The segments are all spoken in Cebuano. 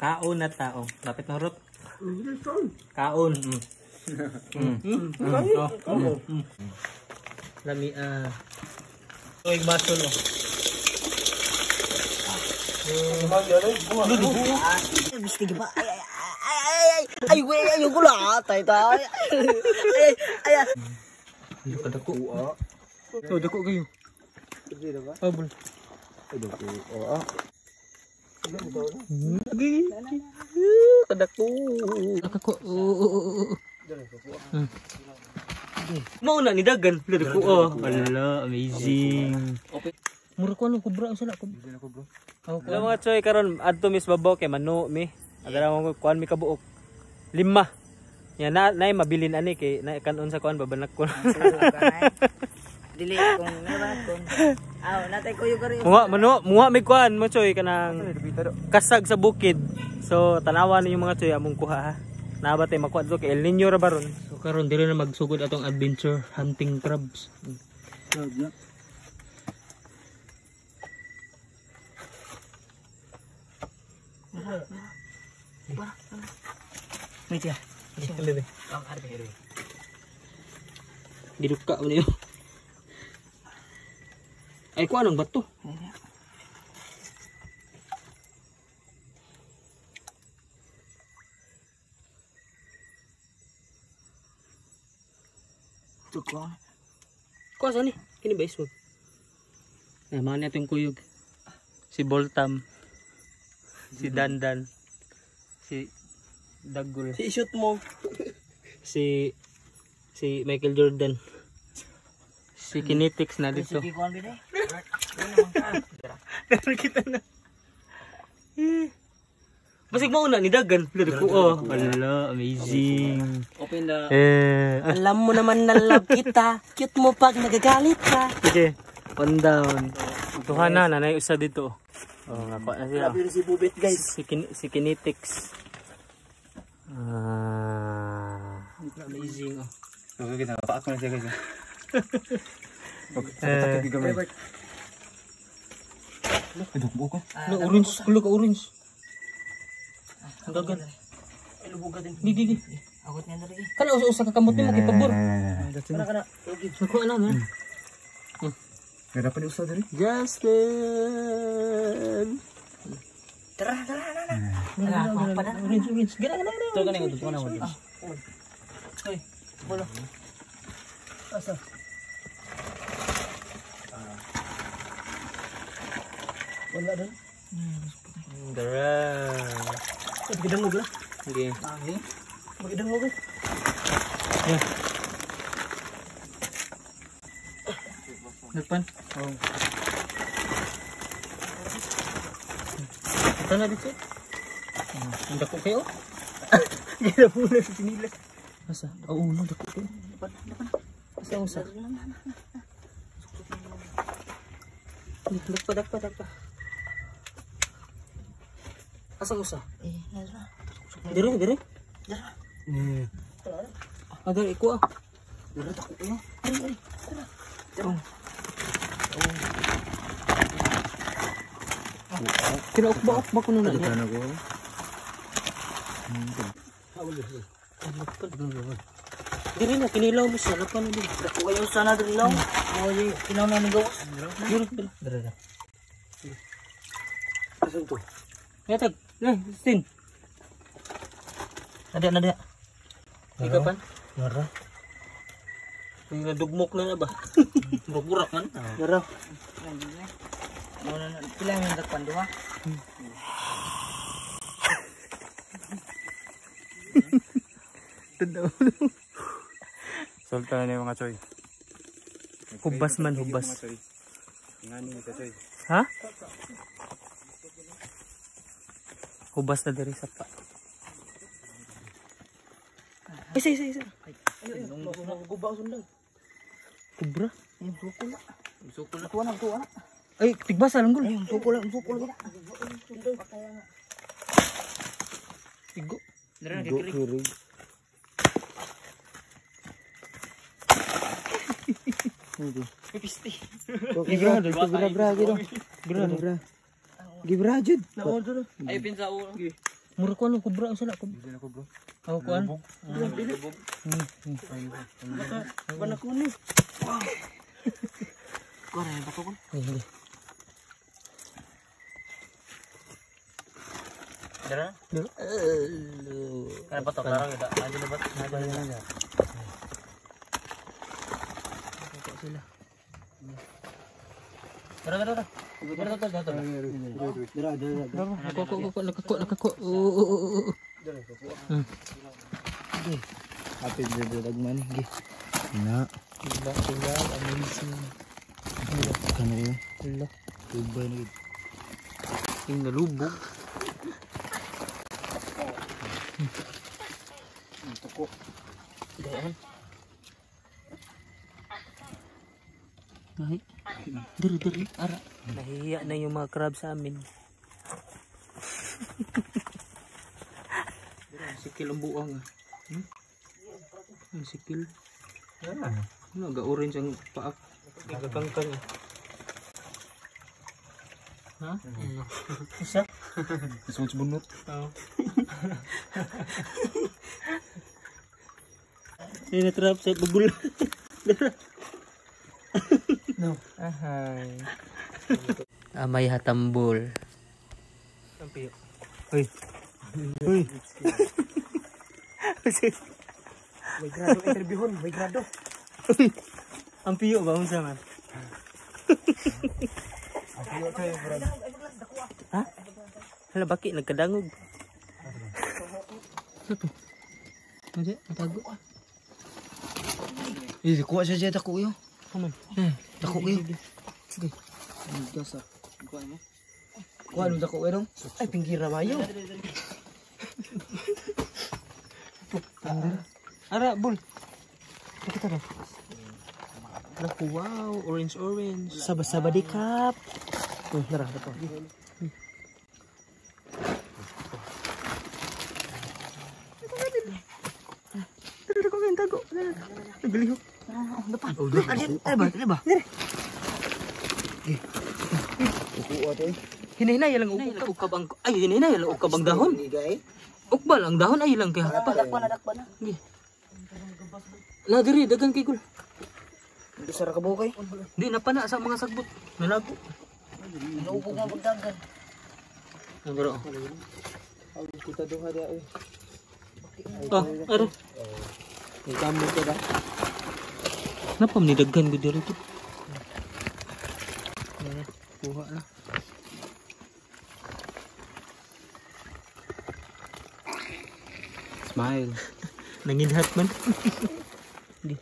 Kaon na tao. Lapit na rot. Kaon. Lami ah. Oy, basol oh. Ay ay ay ay ay ay ay tay tay. Ay ay ay. Dako. Oh, dako kayo. Oh, bul. Dako. Oh. Kadako. Kadako. Mao na ni dagan. Dako oh. Wala, amazing. Mura ko ano kubra ang sala ko. Hello mga choy, karon adto mis babaw kay mano mi. Agara mo kuan mi kabuok. 5. Ya na nay mabilin ani kay na kanon sa kuan babanak ko. Dili kung nabat kung. Aw natay kuyo kari. Muha mano, muha mi kuan mo choy kanang kasag sa bukid. So tanawa ninyo mga choy among kuha ha. Naa ba tay makuha dito kay El Niño ra baron. So karon diri na magsugod atong adventure hunting crabs. Wait ya. Bebe. Giduka mo niyo. Ay kuan ang bato. Tuko. Kuan sani? Kini ba iswag? Ay man atong kuyog. Si Boltam. Si Dandan. Si Dagul. Si shoot mo. Si Michael Jordan. Si Kinetics na dito. Kita na. Basig mauna ni dagan. Dako oh. Wala, amazing. Open the. Alam mo naman na love kita. Cute mo pag nagagalit ka. Okay. One down. Tuha na nanay usa dito. Oh, nakuha na sila. Grabe si Bubet guys. Si Kinetics. Ah, amazing oh. Okay, kita pa ako na siya guys. Okay, gamay. Ay, ko. No, orange, kulo ka orange. Ang dagan. Ay, lubog ka din. Di. Agot niya dali. Kana usa-usa ka kamot nimo kay pabor. Kana kana. Nakuha na na. Gada pa ni usa diri. Justin. Tara tara tara. Orange orange. Gana gana gana. Ito kana ito kana. Oy, bola. Asa? Wala doon. Dara. Magidangog lah. Okay. Magidangog. Yeah. Nagpan? Oh. Ito na dito. Ang dako kayo. Gila muna sa sinilas. Asa? Oo, no, dako kayo. Asa, usa? Dakpa, dakpa, dakpa. Asa, usa? Eh, nasa. Dire, dire. Dara. Ah, dire, ikuha. Dara, dako kayo. Dire, dire. Tara. Oh. Kinaukba-ukba ko na na. Ano ko? Diri na, kinilaw mo siya. Lapan na din. Dako kayo sana diri lang. Oy, kinaw na ni gawas. Diri, diri. Dara. Asan to? Yatag. Eh, Justin. Nade, nade. Ikaw pan? Nara. May nadugmok na na ba? Burak-burak man. Dara. Muna na pila yung dakpan duha. Tanda. Sultan na yung mga choy. Hubas man, hubas. Ngani ka choy. Ha? Hubas na diri sa pa. Isa, isa, isa. Ay, guba sundang. Kubra. Ay, suko na. Suko na. Tuwa na, tuwa na. Ay, tigbasa lang gul. Ay, suko lang, suko lang. Tigo. Go kirig. Pisti. Gibra, gibra, gibra, gibra. Gibra, jud. Ay, pinsa ulo. Mura ko ano kubra ang sala ko. Dili na ko bro. Ako kuan. Lubog. Wala ko ni. Kuha ba ko? Hindi. Dara? Kaya pa to karang ida. Ano na ba? Ano na? Sila. Tara tara tara. Tara tara tara. Dara dara. Ako ako ako nakako. Oo. Happy birthday dagman. Gi. Na. Tingnan tingnan amazing. Kano yun? Ala, Tubay na gid. ting nalubog. Tuko. Dayan. Ay. Diri diri ara. Nahihiya na yung mga crab sa amin. Ang sikil ang buang ah. Hmm? Ang sikil. Ano, ga-orange ang paak. Nagakangkang ah. Ha? Ano? Isa? Isuot sa bunot. Oo. Hindi na-trap sa bubul. No. Ahay. Amay hatambol. Uy. Uy. May grado interviewon, may grado. Uy. Ang piyo ba unsa man? Ang piyo tayo bro. Ha? Hala baki nagkadangog. Ano to? Ano tago? Eh, kuha siya siya dako yo. Come on. Dako yo. Sige. Gasa. Kuha mo. Kuha mo dako yo. Ay pinggir na mayo. Ara, bul. Pakita ra. Naku, wow, orange orange. Saba-saba di kap. Tara, dako. Dali ko kayo tago. Naglihok. Ay ba, ay ba? Kuha to eh. Hinahinay lang ukab ang ay hinahinay lang ukab ang dahon. Ukbal ang dahon ay lang kay hapa. Dakpa na, dakpa na. La diri dagan kay gul. Hindi sa rakabukay. Di na pana sa mga sagbot. Nalago. Naubog mo pagdagan. Ang daro. Kita duha dia eh. Ah, ara. May kamot ka ba? Napam ni daghan gud diri to. Kuha na. Smile. Nanginhat man. Di.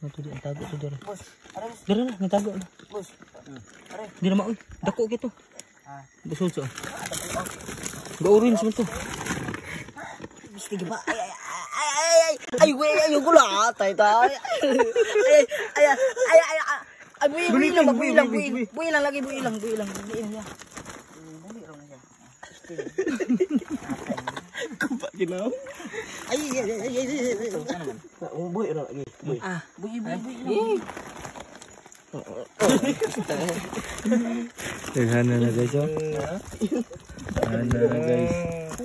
Ito di, ang tago to dere. Boss, are boss. Dere na, natago na. Boss. Are. Di na maoy. Dako kito. Busod sa. Ga-orange man to. Bistig ba? Ay ay ay ay ay ay wey ay gula tay tay. Ay ay ay ay ay buhi buhi lang buhi lang buhi. Buhi lang lagi buhi lang buhi lang buhi lang. Buhi lang siya. Kumpa ginaw. Ay ay ay ay ay. Buhi ra lagi. Buhi. Ah, buhi buhi buhi. Daghan na guys oh. Daghan na guys.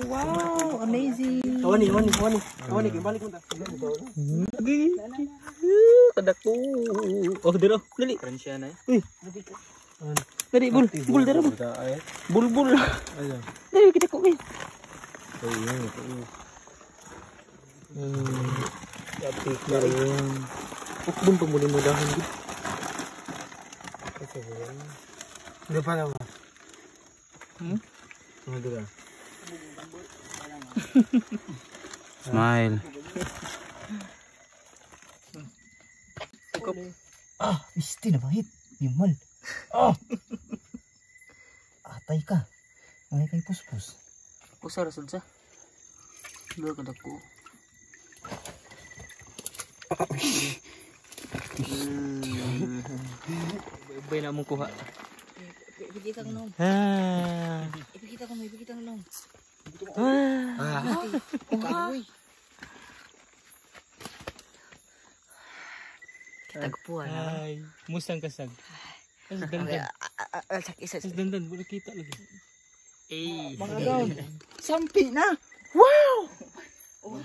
Wow, amazing. Wani wani wani. Wani balik mo ta. Kadako. Oh, dero. Dali. Pransya na eh. Uy. Dali, bul. Bul dero. Bul bul. Dali kita ko eh. Yapik na rin. Ukbon pa muli mo dahon gid. Hindi pa na ba? Hmm? Ano dira? Smile. Ah, isti na bahit. Nimal. Ah. Atay ka. Ay kay puspos. Usa ra sad sa. Dua ka dako. Ubay na mong kuha. Ipikita ko nom. Ah. Ipikita ko mo, ipikita ko nom. Ah. Ah. Kitagpuan na. Ay, musang kasag. As dandan. Isa As dandan, wala kita lagi. Eh. Mga down. Sampi na. Wow!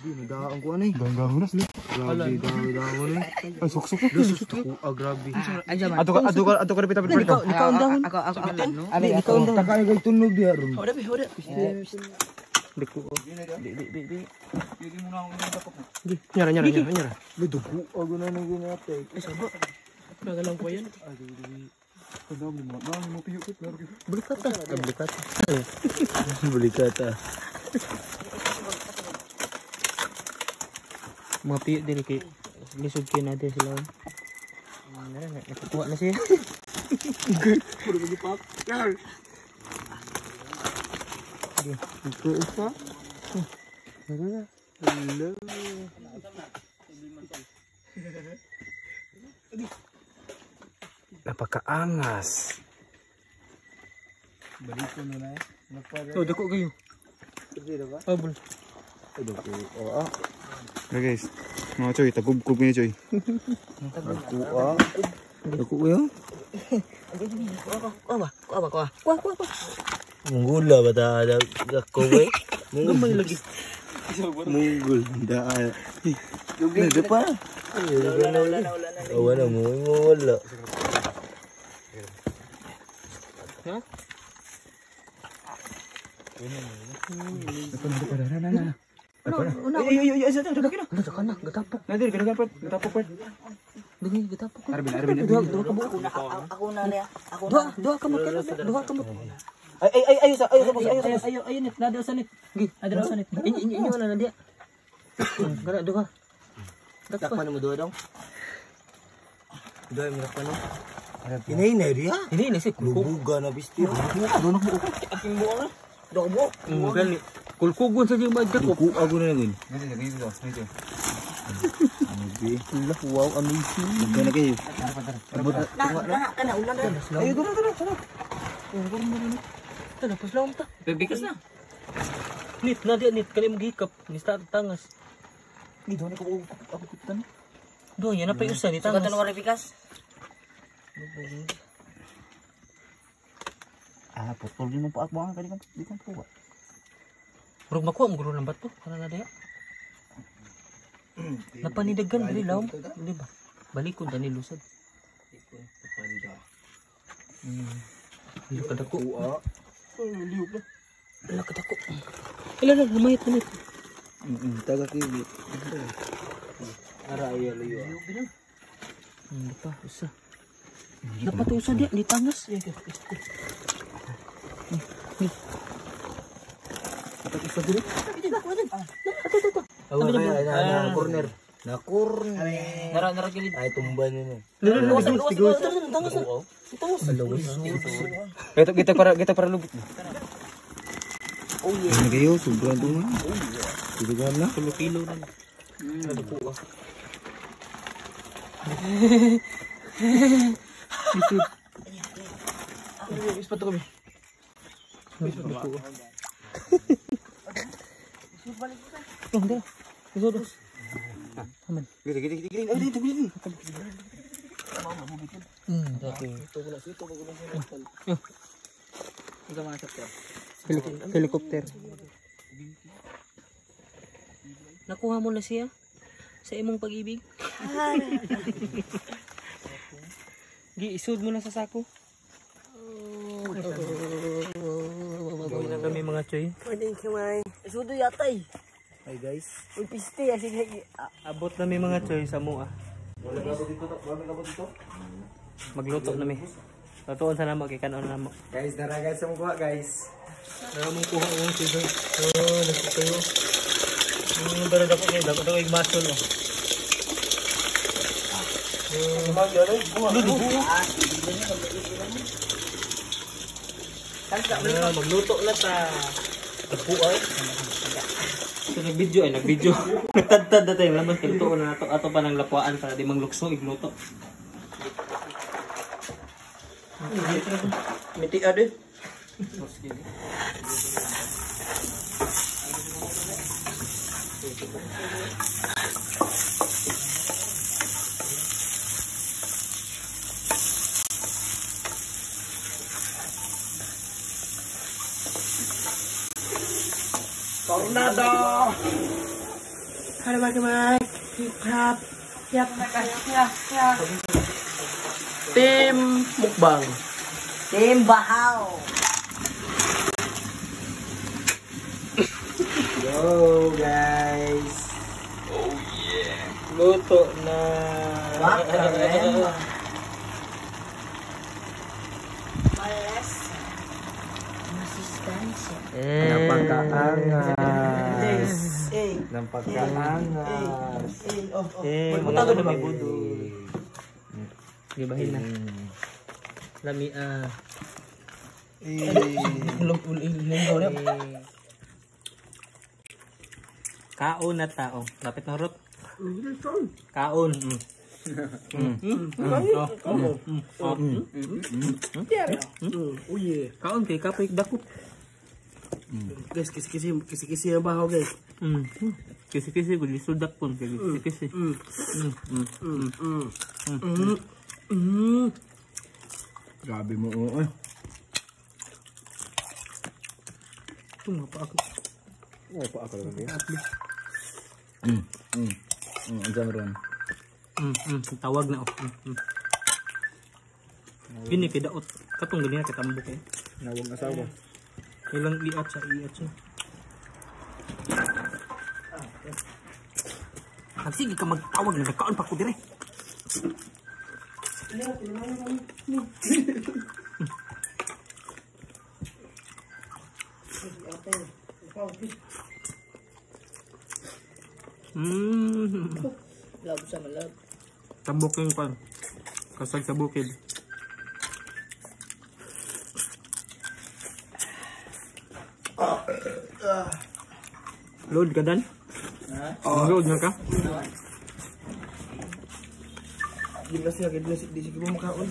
Nadaang ko ano eh. Ganggang na sila. Grabe, grabe, grabe eh. Ay, suksok ko. Ah, grabe. Ato ka repita repita. Ikaw ang dahon. Ako. Ikaw ang dahon. Takay kay tunog diha ron. Hoda, hoda. Dako. Di. Nyara. Dugo ako na nang ginatay. Ay, saba. Nagalang ko yan. Bulikata. Bulikata. Bulikata. Mga piyo din kay lisod kayo natin sila. Nakukuha na siya. Puro mag-pop. Ito isa. Hello. Napakaangas. Balik ko na eh. Oh, dako kayo. Oh, bul. Dako. Oh, ah. Okay guys. Mga choy, tagub-kub ni choy. Dako ah. Dako kayo. Kuha ba? Kuha. Kuha. Munggula ba ta dako eh? Gamay lagi. Munggol daan. Nade pa. Wala mo, wala. Ha? Ay, sa Kana, gatapok. Nadir, gatapok pa. Dili gatapok. Arbin. Duha ka buok. Ako na niya. Ako na. Duha ka mo. Ay, ayo sa. Ayo net, nada sa net. Gi, ada sa net. Inyo na na dia. Gara duha. Takpan mo duha dong. Duha mo takpan mo. Inay na diha. Ini ini sih kulkug. Lubuga na bisti. Duha na buok. Aking buok na. Duha ka buok. Gani. Kulkugon sa jing badya ko. Ku ako na gun. Ganito. Wow, amazing. Gana kayo. Na, kana ulan na. Ayo, tara. Tara, paslawom ta. Bibikas na. Nit na dia nit kali mo gihikap ni sta tangas. Di doon ako ako kutan. Doon yan na pa usa ni tangas. Sugatan mo bikas. Ah, putol din mo pa ako ang kali kan di kan kuha. Murag makuha mo gulo ng bato kana na diha. Napanidagan diri law, di ba? Balikon tani lusad. Ila kadako. Ila kadako. Ila na lumayot na. Taga kiwi. Ara ayo layo. Pa usa. Dapat usa dia di tangas. Dapat usa diri. Ato. Na corner. Na corner. Nara kilid. Ay tumban ni. Tangas. Tangas. Kita para lubot. Oh yeah. Ano kayo sobrang tungan. Tudugan na. 10 kilo na. Nagkuha. Isip. Ispat ko. Oh, dara. Isod. Aman. Gini. Ay, dito gini. Okay. Helicopter. Nakuha mo na siya sa imong pag-ibig. Gi, isod mo na sa sako. Gawin na kami mga choy. Isudo yata eh. Hi guys. Uy, piste. Sige. Abot na mi mga choy sa mua. Magluto na mi. Lutoon sa namo kay kanon na namo. Guys, dara guys ang kuha guys. Dara mong kuha ang sige. Oh, nagtuyo. Dara dako kay dako dako masol oh. Magluto na ta. Nagpuay. So nag-video ay nag-video. Nagtadtad na tayo laman kay lutoon na nato ato pa nang lapuan para di manglukso igluto. Miti ade. Tornado! Team Mukbang. Team Bahaw. Go guys. Luto na. Makarema. Malas. Masustansya. Napagkaangas. Eh, Napagkaangas. eh, oh, oh. Eh, Magpunta mga na budol. Gibahin na. Lami ah. Kaon na tao. Lapit na rot. Kaon. Oh yeah. Kaon kay kapoy dakop. Guys, kisi-kisi, kisi-kisi ang bahaw guys. Kisi-kisi gud lisod dakpon kay kisi-kisi. Grabe mo oo. Tunga pa ako. Oh, pa ako lang. Ang ron. Tawag na oh. Gini kay daot. Katong gani kay tambok eh. Nawang asawa. Ilang iat sa iat siya. Sige ka magtawag na nagkaon pa ko dire. Love sa malove. Tambok yung pan. Kasag sa bukid. Load ka dan? Load na ka? Di na siya, di siya makaon.